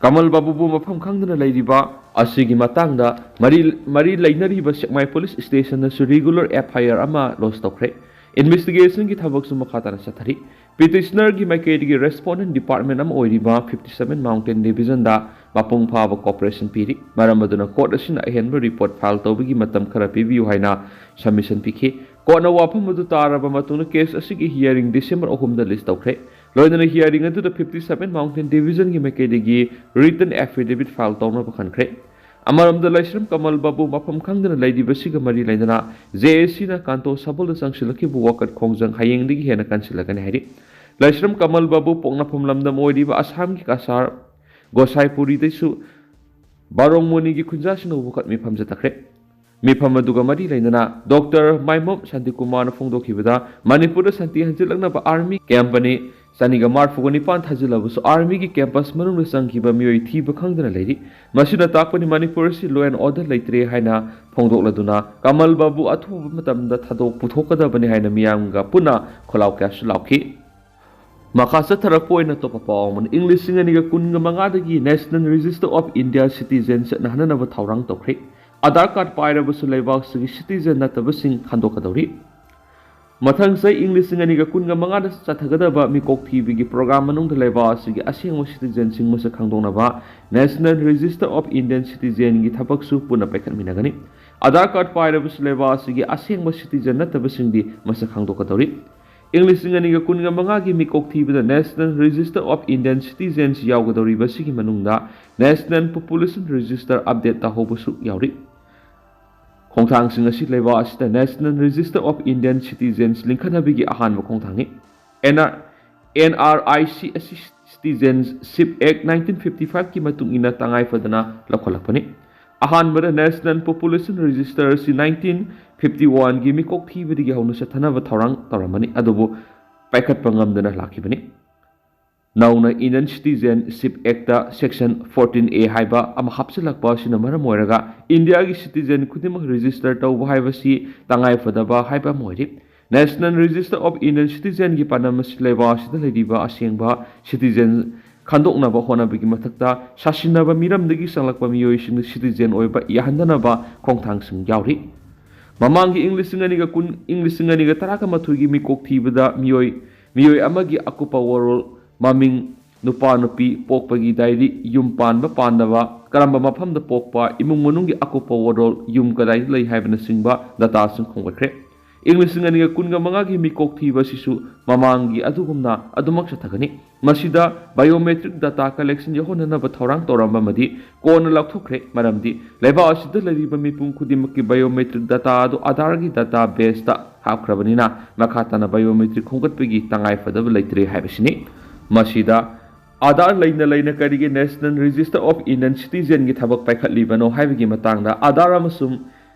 ꯀꯃꯜ ꯕꯥꯕꯨꯕꯨ ꯃꯐꯝ ꯈꯪꯗꯅ ꯂꯩꯔꯤꯕ ꯑꯁꯤꯒꯤ ꯃꯇꯥꯡꯗ ꯃꯔꯤ, ꯃꯔꯤ ꯂꯩꯅꯔꯤꯕ ꯁꯦꯛꯃꯥꯏ police station-ꯅꯁꯨ regular F I R ꯑꯃ lodge ꯇꯧꯈ꯭ꯔꯦ꯫ Investigation-ꯒꯤ ꯊꯕꯛꯁꯨ ꯃꯈꯥ ꯇꯥꯅ ꯆꯠꯊꯔꯤ꯫ Petitioner-ꯒꯤ ꯃꯥꯏꯀꯩꯗꯒꯤ respondent department ꯑꯃ ꯑꯣꯏꯔꯤꯕ fifty seven Mountain Division-ꯗ ꯃꯄꯨꯡ ꯐꯥꯕ cooperation ꯄꯤꯔꯤ꯫ ꯃꯔꯝ ꯑꯗꯨꯅ court ꯑꯁꯤꯅ ꯑꯍꯦꯟꯕ report file ꯇꯧꯕꯒꯤ ꯃꯇꯝ ꯈꯔ ꯄꯤꯕꯤꯌꯨ ꯍꯥꯏꯅ submission ꯄꯤꯈꯤ꯫ Court-ꯅ ꯋꯥꯐꯝ ꯑꯗꯨ ꯇꯥꯔꯕ ꯃꯇꯨꯡꯗ case ꯑꯁꯤꯒꯤ hearing December ꯑꯍꯨꯝꯗ list ꯇꯧꯈ꯭ꯔꯦ꯫ ꯂꯣꯏꯅꯅ hearing ꯑꯗꯨꯗ fifty seven Mountain Division-ꯒꯤ ꯃꯥꯏꯀꯩꯗꯒꯤ written affidavit file ꯇꯧꯅꯕ ꯈꯟꯈ꯭ꯔꯦ꯫ ꯑꯃꯔꯣꯝꯗ ꯂꯩꯁ꯭ꯔꯝ ꯀꯃꯜ ꯕꯥꯕꯨ ꯃꯐꯝ ꯈꯪꯗꯅ ꯂꯩꯔꯤꯕꯁꯤꯒ ꯃꯔꯤ ꯂꯩꯅꯅ J A C-ꯅ ꯀꯥꯟꯇꯣ ꯁꯕꯜꯗ ꯆꯪꯁꯤꯜꯂꯛꯈꯤꯕ ꯋꯥꯀꯠ ꯈꯣꯡꯖꯪ ꯍꯌꯦꯡꯗꯒꯤ ꯍꯦꯟꯅ ꯀꯟꯁꯤꯜꯂꯛꯀꯅꯤ ꯍꯥꯏꯔꯤ꯫ ꯂꯩꯁ꯭ꯔꯝ ꯀꯃꯜ ꯕꯥꯕꯨ ꯄꯣꯛꯅꯐꯝ ꯂꯝꯗꯝ ꯑꯣꯏꯔꯤꯕ ꯑꯁꯥꯝꯒꯤ ꯀꯁꯥꯔ ꯒꯣꯁꯥꯏꯄꯨꯔꯤꯗꯁꯨ ꯕꯥꯔꯣꯡ ꯃꯨꯅꯤꯒꯤ ꯈꯨꯟꯖꯥꯁꯤꯡꯅ ꯋꯥꯀꯠ ꯃꯤꯐꯝ ꯆꯠꯊꯈ꯭ꯔꯦ꯫ ꯃꯤꯐꯝ ꯑꯗꯨꯒ ꯃꯔꯤ ꯂꯩꯅꯅ Doctor ꯃꯥꯏꯃꯣꯝ ꯁꯥꯟꯇꯤꯀꯨꯃꯥꯔꯅ ꯐꯣꯡꯗꯣꯛꯈꯤꯕꯗ, ꯃꯅꯤꯄꯨꯔꯗ ꯁꯥꯟꯇꯤ ꯍꯟꯖꯤꯜꯂꯛꯅꯕ army camp ꯑꯅꯤ ꯆꯅꯤꯒ ꯃꯔꯤꯐꯨꯒ ꯅꯤꯄꯥꯟ ꯊꯥꯖꯤꯜꯂꯕꯁꯨ army-ꯒꯤ campus ꯃꯅꯨꯡꯗ ꯆꯪꯈꯤꯕ ꯃꯤꯑꯣꯏ ꯊꯤꯕ ꯈꯪꯗꯅ ꯂꯩꯔꯤ꯫ ꯃꯁꯤꯅ ꯇꯥꯛꯄꯅꯤ ꯃꯅꯤꯄꯨꯔ ꯑꯁꯤ law and order ꯂꯩꯇ꯭ꯔꯦ ꯍꯥꯏꯅ ꯐꯣꯡꯗꯣꯛꯂꯗꯨꯅ ꯀꯃꯜ ꯕꯥꯕꯨ ꯑꯊꯨꯕ ꯃꯇꯝꯗ ꯊꯥꯗꯣꯛ ꯄꯨꯊꯣꯛꯀꯗꯕꯅꯤ ꯍꯥꯏꯅ ꯃꯤꯌꯥꯝꯒ ꯄꯨꯟꯅ ꯈꯣꯜꯂꯥꯎ ꯀꯌꯥꯁꯨ ꯂꯥꯎꯈꯤ꯫ ꯃꯈꯥ ꯆꯠꯊꯔꯛꯄ ꯑꯣꯏꯅ ꯑꯇꯣꯞꯄ ꯄꯥꯎ ꯑꯃꯅ, ꯏꯪ ꯂꯤꯁꯤꯡ ꯑꯅꯤꯒ ꯀꯨꯟꯒ ꯃꯉꯥꯗꯒꯤ National Register of India Citizen ꯆꯠꯅꯍꯟꯅꯕ ꯊꯧꯔꯥꯡ ꯇꯧꯈ꯭ꯔꯦ꯫ Aadhaar card ꯄꯥꯏꯔꯕꯁꯨ ꯂꯩꯕꯥꯛꯁꯤꯒꯤ citizen ꯅꯠꯇꯕꯁꯤꯡ ꯈꯟꯗꯣꯛꯀꯗꯧꯔꯤ꯫ ꯃꯊꯪ ꯆꯍꯤ ꯏꯪ ꯂꯤꯁꯤꯡ ꯑꯅꯤꯒ ꯀꯨꯟꯒ ꯃꯉꯥꯗ ꯆꯠꯊꯒꯗꯕ ꯃꯤꯀꯣꯛ ꯊꯤꯕꯒꯤ ꯄ꯭ꯔꯣꯒ꯭ꯔꯥꯝ ꯃꯅꯨꯡꯗ ꯂꯩꯕꯥꯛ ꯑꯁꯤꯒꯤ ꯑꯁꯦꯡꯕ ꯁꯤꯇꯤꯖꯦꯟꯁꯤꯡ ꯃꯁꯛ ꯈꯪꯗꯣꯛꯅꯕ National Register of Indian Citizenꯒꯤ ꯊꯕꯛꯁꯨ ꯄꯨꯟꯅ ꯄꯥꯏꯈꯠꯃꯤꯟꯅꯒꯅꯤ꯫ ꯑꯥꯙꯥꯔ ꯀꯥꯔꯗ ꯄꯥꯏꯔꯕꯁꯨ ꯂꯩꯕꯥꯛ ꯑꯁꯤꯒꯤ ꯑꯁꯦꯡꯕ ꯁꯤꯇꯤꯖꯦꯟ ꯅꯠꯇꯕꯁꯤꯡꯗꯤ ꯃꯁꯛ ꯈꯪꯗꯣꯛꯀꯗꯧꯔꯤ꯫ ꯏꯪ ꯂꯤꯁꯤꯡ ꯑꯅꯤꯒ ꯀꯨꯟꯒ ꯃꯉꯥꯒꯤ ꯃꯤꯀꯣꯛ ꯊꯤꯕꯗ National Register of Indian Citizens ꯌꯥꯎꯒꯗꯧꯔꯤꯕꯁꯤꯒꯤ ꯃꯅꯨꯡꯗ National Population Register update ꯇꯧꯍꯧꯕꯁꯨ ꯌꯥꯎꯔꯤ꯫ ꯈꯣꯡꯊꯥꯡꯁꯤꯡ ꯑꯁꯤ ꯂꯩꯕꯥꯛ ꯑꯁꯤꯗ National Register of Indian Citizens ꯂꯤꯡꯈꯠꯅꯕꯒꯤ ꯑꯍꯥꯟꯕ ꯈꯣꯡꯊꯥꯡꯅꯤ꯫ N R N R I C ꯑꯁꯤ Citizenship Act nineteen fifty fiveꯀꯤ ꯃꯇꯨꯡ ꯏꯟꯅ ꯇꯉꯥꯏ ꯐꯗꯅ ꯂꯧꯈꯠꯂꯛꯄꯅꯤ꯫ ꯑꯍꯥꯟꯕꯗ National Population Register ꯑꯁꯤ nineteen fifty oneꯒꯤ ꯃꯤꯀꯣꯛ ꯊꯤꯕꯗꯒꯤ ꯍꯧꯅ ꯆꯠꯊꯅꯕ ꯊꯧꯔꯥꯡ ꯇꯧꯔꯝꯕꯅꯤ, ꯑꯗꯨꯕꯨ ꯄꯥꯏꯈꯠꯄ ꯉꯝꯗꯅ ꯂꯥꯛꯈꯤꯕꯅꯤ꯫ ꯅꯧꯅ Indian Citizenship Actꯇ Section fourteen A ꯍꯥꯏꯕ ꯑꯃ ꯍꯥꯞꯆꯤꯜꯂꯛꯄ ꯑꯁꯤꯅ ꯃꯔꯝ ꯑꯣꯏꯔꯒ ꯏꯟꯗꯤꯌꯥꯒꯤ citizen ꯈꯨꯗꯤꯡꯃꯛ register ꯇꯧꯕ ꯍꯥꯏꯕꯁꯤ ꯇꯉꯥꯏ ꯐꯗꯕ ꯍꯥꯏꯕ ꯑꯃ ꯑꯣꯏꯔꯤ꯫ National Register of Indian Citizenꯒꯤ ꯄꯥꯟꯗꯝ ꯑꯁꯤ ꯂꯩꯕꯥꯛ ꯑꯁꯤꯗ ꯂꯩꯔꯤꯕ ꯑꯁꯦꯡꯕ citizen ꯈꯟꯗꯣꯛꯅꯕ ꯍꯣꯠꯅꯕꯒꯤ ꯃꯊꯛꯇ, ꯁꯥꯁꯤꯟꯅꯕ ꯃꯤꯔꯝꯗꯒꯤ ꯆꯪꯂꯛꯄ ꯃꯤꯑꯣꯏꯁꯤꯡꯅ citizen ꯑꯣꯏꯕ ꯌꯥꯍꯟꯗꯅꯕ ꯈꯣꯡꯊꯥꯡꯁꯤꯡ ꯌꯥꯎꯔꯤ꯫ ꯃꯃꯥꯡꯒꯤ ꯏꯪ ꯂꯤꯁꯤꯡ ꯑꯅꯤꯒ ꯀꯨꯟ, ꯏꯪ ꯂꯤꯁꯤꯡ ꯑꯅꯤꯒ ꯇꯔꯥꯒ ꯃꯥꯊꯣꯏꯒꯤ ꯃꯤꯀꯣꯛ ꯊꯤꯕꯗ ꯃꯤꯑꯣꯏ, ꯃꯤꯑꯣꯏ ꯑꯃꯒꯤ ꯑꯀꯨꯞꯄ ꯋꯥꯔꯣꯜ, ꯃꯃꯤꯡ, ꯅꯨꯄꯥ ꯅꯨꯄꯤ, ꯄꯣꯛꯄꯒꯤ ꯗꯥꯏꯔꯤ, ꯌꯨꯝ ꯄꯥꯟꯕ ꯄꯥꯟꯗꯕ, ꯀꯔꯝꯕ ꯃꯐꯝꯗ ꯄꯣꯛꯄ, ꯏꯃꯨꯡ ꯃꯅꯨꯡꯒꯤ ꯑꯀꯨꯞꯄ ꯋꯥꯔꯣꯜ, ꯌꯨꯝ ꯀꯗꯥꯏꯗ ꯂꯩ ꯍꯥꯏꯕꯅꯆꯤꯡꯕ dataꯁꯤꯡ ꯈꯣꯝꯒꯠꯈ꯭ꯔꯦ꯫ ꯏꯪ ꯂꯤꯁꯤꯡ ꯑꯅꯤꯒ ꯀꯨꯟꯒ ꯃꯉꯥꯒꯤ ꯃꯤꯀꯣꯛ ꯊꯤꯕ ꯑꯁꯤꯁꯨ ꯃꯃꯥꯡꯒꯤ ꯑꯗꯨꯒꯨꯝꯅ ꯑꯗꯨꯃꯛ ꯆꯠꯊꯒꯅꯤ꯫ ꯃꯁꯤꯗ biometric data collection ꯌꯥꯎꯍꯟꯅꯅꯕ ꯊꯧꯔꯥꯡ ꯇꯧꯔꯝꯕ ꯑꯃꯗꯤ ꯀꯣꯟꯅ ꯂꯥꯎꯊꯣꯛꯈ꯭ꯔꯦ, ꯃꯔꯝꯗꯤ ꯂꯩꯕꯥꯛ ꯑꯁꯤꯗ ꯂꯩꯔꯤꯕ ꯃꯤꯄꯨꯝ ꯈꯨꯗꯤꯡꯃꯛꯀꯤ biometric data ꯑꯗꯨ ꯑꯥꯙꯥꯔꯒꯤ databaseꯇ ꯍꯥꯞꯈ꯭ꯔꯕꯅꯤꯅ ꯃꯈꯥ ꯇꯥꯅ biometric ꯈꯣꯝꯒꯠꯄꯒꯤ ꯇꯉꯥꯏ ꯐꯗꯕ ꯂꯩꯇ꯭ꯔꯦ ꯍꯥꯏꯕꯁꯤꯅꯤ꯫ ꯃꯁꯤꯗ ꯑꯥꯙꯥꯔ ꯂꯩꯅ ꯂꯩꯅ ꯀꯔꯤꯒꯤ National Register of Indian Citizenꯒꯤ ꯊꯕꯛ ꯄꯥꯏꯈꯠꯂꯤꯕꯅꯣ ꯍꯥꯏꯕꯒꯤ ꯃꯇꯥꯡꯗ ꯑꯥꯙꯥꯔ ꯑꯃꯁꯨꯡ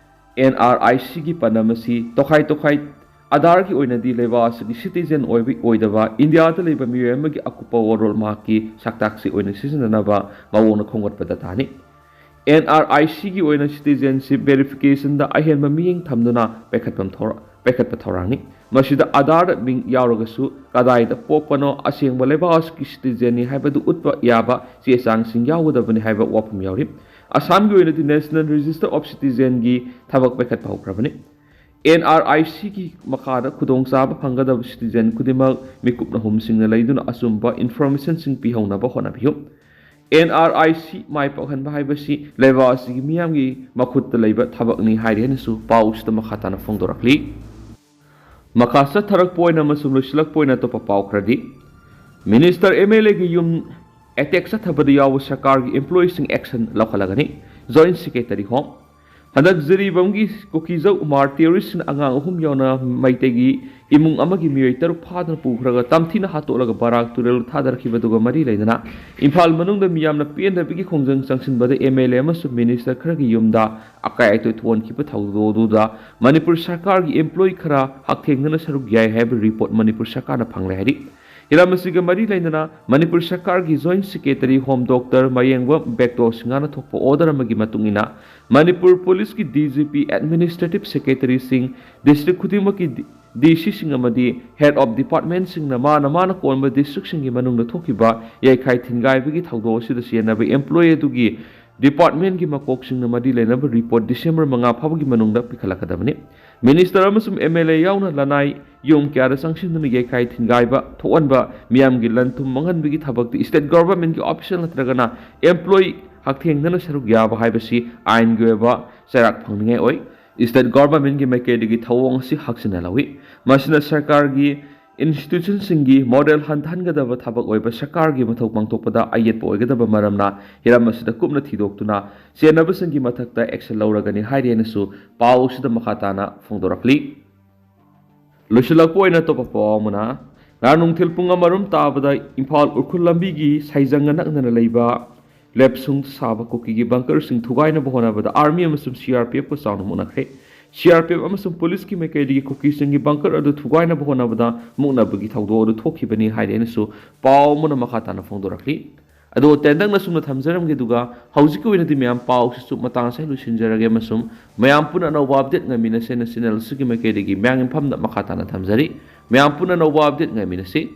ꯑꯦꯟ ꯑꯥꯔ ꯑꯥꯏ ꯁꯤꯒꯤ ꯄꯥꯟꯗꯝ ꯑꯁꯤ ꯇꯣꯈꯥꯏ ꯇꯣꯈꯥꯏ, ꯑꯥꯙꯥꯔꯒꯤ ꯑꯣꯏꯅꯗꯤ ꯂꯩꯕꯥꯛ ꯑꯁꯤꯒꯤ citizen ꯑꯣꯏꯕ ꯑꯣꯏꯗꯕ ꯏꯟꯗꯤꯌꯥꯗ ꯂꯩꯕ ꯃꯤꯑꯣꯏ ꯑꯃꯒꯤ ꯑꯀꯨꯞꯄ ꯋꯥꯔꯣꯜ ꯃꯍꯥꯛꯀꯤ ꯁꯛꯇꯥꯛꯁꯤ ꯑꯣꯏꯅ ꯁꯤꯖꯤꯟꯅꯅꯕ ꯃꯑꯣꯡꯗ ꯈꯣꯝꯒꯠꯄ dataꯅꯤ꯫ ꯑꯦꯟ ꯑꯥꯔ ꯑꯥꯏ ꯁꯤꯒꯤ ꯑꯣꯏꯅ citizenship verificationꯗ ꯑꯍꯦꯟꯕ ꯃꯤꯠꯌꯦꯡ ꯊꯝꯗꯨꯅ ꯄꯥꯏꯈꯠꯐꯝ ꯊꯧꯔ-, ꯄꯥꯏꯈꯠꯄ ꯊꯧꯔꯥꯡꯅꯤ꯫ ꯃꯁꯤꯗ ꯑꯥꯙꯥꯔꯗ ꯃꯤꯡ ꯌꯥꯎꯔꯒꯁꯨ ꯀꯗꯥꯏꯗ ꯄꯣꯛꯄꯅꯣ, ꯑꯁꯦꯡꯕ ꯂꯩꯕꯥꯛ ꯑꯁꯤꯒꯤ citizenꯅꯤ ꯍꯥꯏꯕꯗꯨ ꯎꯠꯄ ꯌꯥꯕ ꯆꯦ ꯆꯥꯡꯁꯤꯡ ꯌꯥꯎꯒꯗꯕꯅꯤ ꯍꯥꯏꯕ ꯋꯥꯐꯝ ꯌꯥꯎꯔꯤ꯫ ꯑꯁꯥꯝꯒꯤ ꯑꯣꯏꯅꯗꯤ National Register of Citizenꯒꯤ ꯊꯕꯛ ꯄꯥꯏꯈꯠꯄ ꯍꯧꯈ꯭ꯔꯕꯅꯤ꯫ ꯑꯦꯟ ꯑꯥꯔ ꯑꯥꯏ ꯁꯤꯒꯤ ꯃꯈꯥꯗ ꯈꯨꯗꯣꯡꯆꯥꯕ ꯐꯪꯒꯗꯕ citizen ꯈꯨꯗꯤꯡꯃꯛ ꯃꯤꯀꯨꯞ ꯅꯍꯨꯝꯁꯤꯡꯅ ꯂꯩꯗꯨꯅ ꯑꯆꯨꯝꯕ informationꯁꯤꯡ ꯄꯤꯍꯧꯅꯕ ꯍꯣꯠꯅꯕꯤꯌꯨ꯫ ꯑꯦꯟ ꯑꯥꯔ ꯑꯥꯏ ꯁꯤ ꯃꯥꯏ ꯄꯥꯛꯍꯟꯕ ꯍꯥꯏꯕꯁꯤ ꯂꯩꯕꯥꯛ ꯑꯁꯤꯒꯤ ꯃꯤꯌꯥꯝꯒꯤ ꯃꯈꯨꯠꯇ ꯂꯩꯕ ꯊꯕꯛꯅꯤ ꯍꯥꯏꯔꯤ ꯍꯥꯏꯅꯁꯨ ꯄꯥꯎꯁꯤꯗ ꯃꯈꯥ ꯇꯥꯅ ꯐꯣꯡꯗꯣꯔꯛꯂꯤ꯫ ꯃꯈꯥ ꯆꯠꯊꯔꯛꯄ ꯑꯣꯏꯅ ꯑꯃꯁꯨꯡ ꯂꯣꯏꯁꯤꯜꯂꯛꯄ ꯑꯣꯏꯅ ꯑꯇꯣꯞꯄ ꯄꯥꯎ ꯈꯔꯗꯤ, ꯃꯤꯅꯤꯁꯇꯔ ꯑꯦꯝ ꯑꯦꯜ ꯑꯦꯒꯤ ꯌꯨꯝ attack ꯆꯠꯊꯕꯗ ꯌꯥꯎꯕ ꯁꯔꯀꯥꯔꯒꯤ employeeꯁꯤꯡ action ꯂꯧꯈꯠꯂꯒꯅꯤ꯫ Joint Secretary Home꯫ ꯍꯟꯗꯛ ꯖꯤꯔꯤꯕꯥꯝꯒꯤ ꯀꯨꯀꯤꯖꯧ ꯎꯃꯥꯔ terroristꯁꯤꯡꯅ ꯑꯉꯥꯡ ꯑꯍꯨꯝ ꯌꯥꯎꯅ ꯃꯩꯇꯩꯒꯤ ꯏꯃꯨꯡ ꯑꯃꯒꯤ ꯃꯤꯑꯣꯏ ꯇꯔꯨꯛ ꯐꯥꯗꯨꯅ ꯄꯨꯈ꯭ꯔꯒ ꯇꯝꯊꯤꯅ ꯍꯥꯠꯇꯣꯛꯂꯒ ꯕꯔꯥꯛ ꯇꯨꯔꯦꯜꯗ ꯊꯥꯗꯔꯛꯈꯤꯕꯗꯨꯒ ꯃꯔꯤ ꯂꯩꯅꯅ ꯏꯝꯐꯥꯜ ꯃꯅꯨꯡꯗ ꯃꯤꯌꯥꯝꯅ ꯄꯦꯟꯗꯕꯒꯤ ꯈꯣꯡꯖꯪ ꯆꯪꯁꯤꯟꯕꯗ ꯑꯦꯝ ꯑꯦꯜ ꯑꯦ ꯑꯃꯁꯨꯡ ꯃꯤꯅꯤꯁꯇꯔ ꯈꯔꯒꯤ ꯌꯨꯝꯗ ꯑꯀꯥꯏ ꯑꯇꯣꯏ ꯊꯣꯛꯍꯟꯈꯤꯕ ꯊꯧꯗꯣꯛ ꯑꯗꯨꯗ ꯃꯅꯤꯄꯨꯔ ꯁꯔꯀꯥꯔꯒꯤ employee ꯈꯔ ꯍꯛꯊꯦꯡꯅꯅ ꯁꯔꯨꯛ ꯌꯥꯏ ꯍꯥꯏꯕ report ꯃꯅꯤꯄꯨꯔ ꯁꯔꯀꯥꯔꯅ ꯐꯪꯂꯦ ꯍꯥꯏꯔꯤ꯫ ꯍꯤꯔꯝ ꯑꯁꯤꯒ ꯃꯔꯤ ꯂꯩꯅꯅ ꯃꯅꯤꯄꯨꯔ ꯁꯔꯀꯥꯔꯒꯤ Joint Secretary Home Doctor ꯃꯌꯦꯡꯕꯝ ꯕꯦꯛꯇꯣ ꯁꯤꯡꯍꯥꯅ ꯊꯣꯛꯄ order ꯑꯃꯒꯤ ꯃꯇꯨꯡ ꯏꯟꯅ ꯃꯅꯤꯄꯨꯔ ꯄꯨꯂꯤꯁꯀꯤ D G P, Administrative Secretaryꯁꯤꯡ, district ꯈꯨꯗꯤꯡꯃꯛꯀꯤ D C ꯁꯤꯡ ꯑꯃꯗꯤ Head of Departmentꯁꯤꯡꯅ ꯃꯥꯅ ꯃꯥꯅ ꯀꯣꯟꯕ districtꯁꯤꯡꯒꯤ ꯃꯅꯨꯡꯗ ꯊꯣꯛꯈꯤꯕ ꯌꯩꯈꯥꯏ ꯊꯤꯟꯒꯥꯏꯕꯒꯤ ꯊꯧꯗꯣꯛ ꯑꯁꯤꯗ ꯆꯦꯟꯅꯕ employee ꯑꯗꯨꯒꯤ departmentꯀꯤ ꯃꯀꯣꯛꯁꯤꯡꯅ ꯃꯔꯤ ꯂꯩꯅꯕ report December ꯃꯉꯥ ꯐꯥꯎꯕꯒꯤ ꯃꯅꯨꯡꯗ ꯄꯤꯈꯠꯂꯛꯀꯗꯕꯅꯤ꯫ ꯃꯤꯅꯤꯁꯇꯔ ꯑꯃꯁꯨꯡ ꯑꯦꯝ ꯑꯦꯜ ꯑꯦ ꯌꯥꯎꯅ ꯂꯅꯥꯏ ꯌꯨꯝ ꯀꯌꯥꯗ ꯆꯪꯁꯤꯟꯗꯨꯅ ꯌꯩꯈꯥꯏ ꯊꯤꯟꯒꯥꯏꯕ ꯊꯣꯛꯍꯟꯕ, ꯃꯤꯌꯥꯝꯒꯤ ꯂꯟ ꯊꯨꯝ ꯃꯥꯡꯍꯟꯕꯒꯤ ꯊꯕꯛꯇꯤ state governmentꯀꯤ official ꯅꯠꯇ꯭ꯔꯒꯅ employee ꯍꯛꯊꯦꯡꯅꯅ ꯁꯔꯨꯛ ꯌꯥꯕ ꯍꯥꯏꯕꯁꯤ ꯑꯥꯏꯟꯒꯤ ꯑꯣꯏꯕ ꯆꯩꯔꯥꯛ ꯐꯪꯅꯤꯡꯉꯥꯏ ꯑꯣꯏ꯫ State governmentꯀꯤ ꯃꯥꯏꯀꯩꯗꯒꯤ ꯊꯧꯑꯣꯡ ꯑꯁꯤ ꯍꯛꯆꯤꯟꯅ ꯂꯧꯏ꯫ ꯃꯁꯤꯅ ꯁꯔꯀꯥꯔꯒꯤ institutionꯁꯤꯡꯒꯤ morale ꯍꯟꯊꯍꯟꯒꯗꯕ ꯊꯕꯛ ꯑꯣꯏꯕ ꯁꯔꯀꯥꯔꯒꯤ ꯃꯊꯧ ꯄꯥꯡꯊꯣꯛꯄꯗ ꯑꯌꯦꯠꯄ ꯑꯣꯏꯒꯗꯕ ꯃꯔꯝꯅ ꯍꯤꯔꯝ ꯑꯁꯤꯗ ꯀꯨꯞꯅ ꯊꯤꯗꯣꯛꯇꯨꯅ ꯆꯦꯟꯅꯕꯁꯤꯡꯒꯤ ꯃꯊꯛꯇ action ꯂꯧꯔꯒꯅꯤ ꯍꯥꯏꯔꯤ ꯍꯥꯏꯅꯁꯨ ꯄꯥꯎ ꯑꯁꯤꯗ ꯃꯈꯥ ꯇꯥꯅ ꯐꯣꯡꯗꯣꯔꯛꯂꯤ꯫ ꯂꯣꯏꯁꯤꯜꯂꯛꯄ ꯑꯣꯏꯅ ꯑꯇꯣꯞꯄ ꯄꯥꯎ ꯑꯃꯅ, ꯉꯔꯥꯡ ꯅꯨꯡꯊꯤꯜ ꯄꯨꯡ ꯑꯃꯔꯣꯝ ꯇꯥꯕꯗ ꯏꯝꯐꯥꯜ ꯎꯈ꯭ꯔꯨꯜ ꯂꯝꯕꯤꯒꯤ ꯁꯥꯏꯖꯪꯒ ꯅꯛꯅꯅ ꯂꯩꯕ ꯂꯦꯞꯁꯨꯡ ꯁꯥꯕ ꯀꯨꯀꯤꯒꯤ bunkerꯁꯤꯡ ꯊꯨꯒꯥꯏꯅꯕ ꯍꯣꯠꯅꯕꯗ army ꯑꯃꯁꯨꯡ C R P Fꯀ ꯆꯥꯎꯅ ꯃꯨꯛꯅꯈ꯭ꯔꯦ꯫ C R P F ꯑꯃꯁꯨꯡ ꯄꯨꯂꯤꯁꯀꯤ ꯃꯥꯏꯀꯩꯗꯒꯤ ꯀꯨꯀꯤꯁꯤꯡꯒꯤ bunker ꯑꯗꯨ ꯊꯨꯒꯥꯏꯅꯕ ꯍꯣꯠꯅꯕꯗ ꯃꯨꯛꯅꯕꯒꯤ ꯊꯧꯗꯣꯛ ꯑꯗꯨ ꯊꯣꯛꯈꯤꯕꯅꯤ ꯍꯥꯏꯔꯤ ꯍꯥꯏꯅꯁꯨ ꯄꯥꯎ ꯑꯃꯅ ꯃꯈꯥ ꯇꯥꯅ ꯐꯣꯡꯗꯣꯔꯛꯂꯤ꯫ ꯑꯗꯣ ꯇꯦꯟꯇꯛꯅ ꯁꯨꯝꯅ ꯊꯝꯖꯔꯝꯒꯦ, ꯑꯗꯨꯒ ꯍꯧꯖꯤꯛꯀꯤ ꯑꯣꯏꯅꯗꯤ ꯃꯌꯥꯝ ꯄꯥꯎꯁꯤꯁꯨ ꯃꯇꯥꯡ ꯑꯁꯤꯗ ꯂꯣꯏꯁꯤꯟꯖꯔꯒꯦ ꯑꯃꯁꯨꯡ ꯃꯌꯥꯝ ꯄꯨꯟꯅ ꯑꯅꯧꯕ update ꯉꯥꯏꯃꯤꯟꯅꯁꯦꯅ channel ꯑꯁꯤꯒꯤ ꯃꯥꯏꯀꯩꯗꯒꯤ ꯃꯌꯥꯝꯒꯤ ꯃꯐꯝꯗ ꯃꯈꯥ ꯇꯥꯅ ꯊꯝꯖꯔꯤ꯫ ꯃꯌꯥꯝ ꯄꯨꯟꯅ ꯑꯅꯧꯕ update ꯉꯥꯏꯃꯤꯟꯅꯁꯤ꯫